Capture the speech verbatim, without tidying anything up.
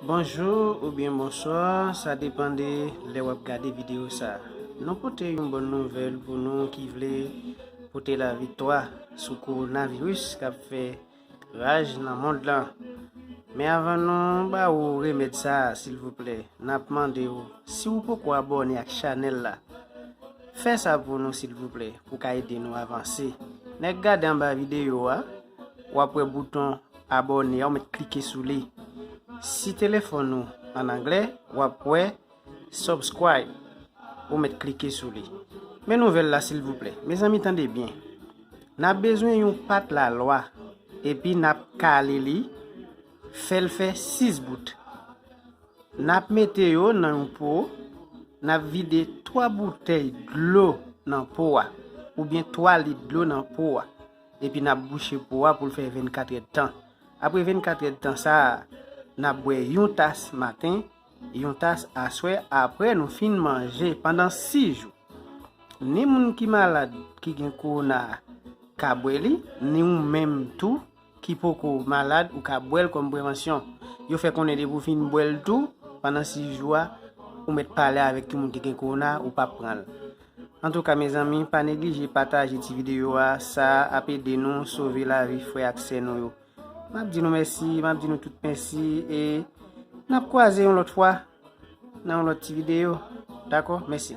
Bonjou oubyen bonswa, sa depann de lè w ap gade videyo sa a. Nou pote yon bòn nouvèl pou nou ki vle pote laviktwa sou kowonaviris k ap fè raj nan mond lan. Men avan nou ba ou remèd sa a, silvouplè, n ap mande w, si w poko abòne ak chanèl la, fè sa pou nou, silvouplè, pou ka ede nou avanse. Nèk gade anba videyo a, w ap wè bouton abòne a, ou mèt klike sou li. Si telefòn ou an anglè, w ap wè subscribe, ou mèt klike sou li. Men nouvèl la, silvouplè. Mezanmi, tande byen. N ap bezwen yon pat lalwa, epi n ap kale li, fè l fè sis bout. N ap mete yo nan yon po, n ap vide twa boutèy dlo nan po a, oubyen twa lit dlo nan po a, epi n ap bouche po a pou l fè vennkat èdtan. Apre vennkat èdtan sa a, n ap bwè yon tas maten, yon tas aswè, apre nou fin manje pandan sis jou. Ni moun ki malad ki gen kowona a ka bwè li, ni ou menm tou ki poko malad, ou ka bwè l kòm prevansyon. Yo fè konnen depi w fin bwè l tou, pandan sis jou a, ou mèt pale avèk yon moun ki gen kowona, ou p ap pran l. Antouka, mezanmi, pa neglije pataje ti videyo a, sa ap ede nou sove lavi frè ak sè nou yo. M ap di nou mèsi, m ap di nou tout mèsi, e n ap kwaze yon lòt fwa nan yon lòt ti videyo. Dakò? Mèsi.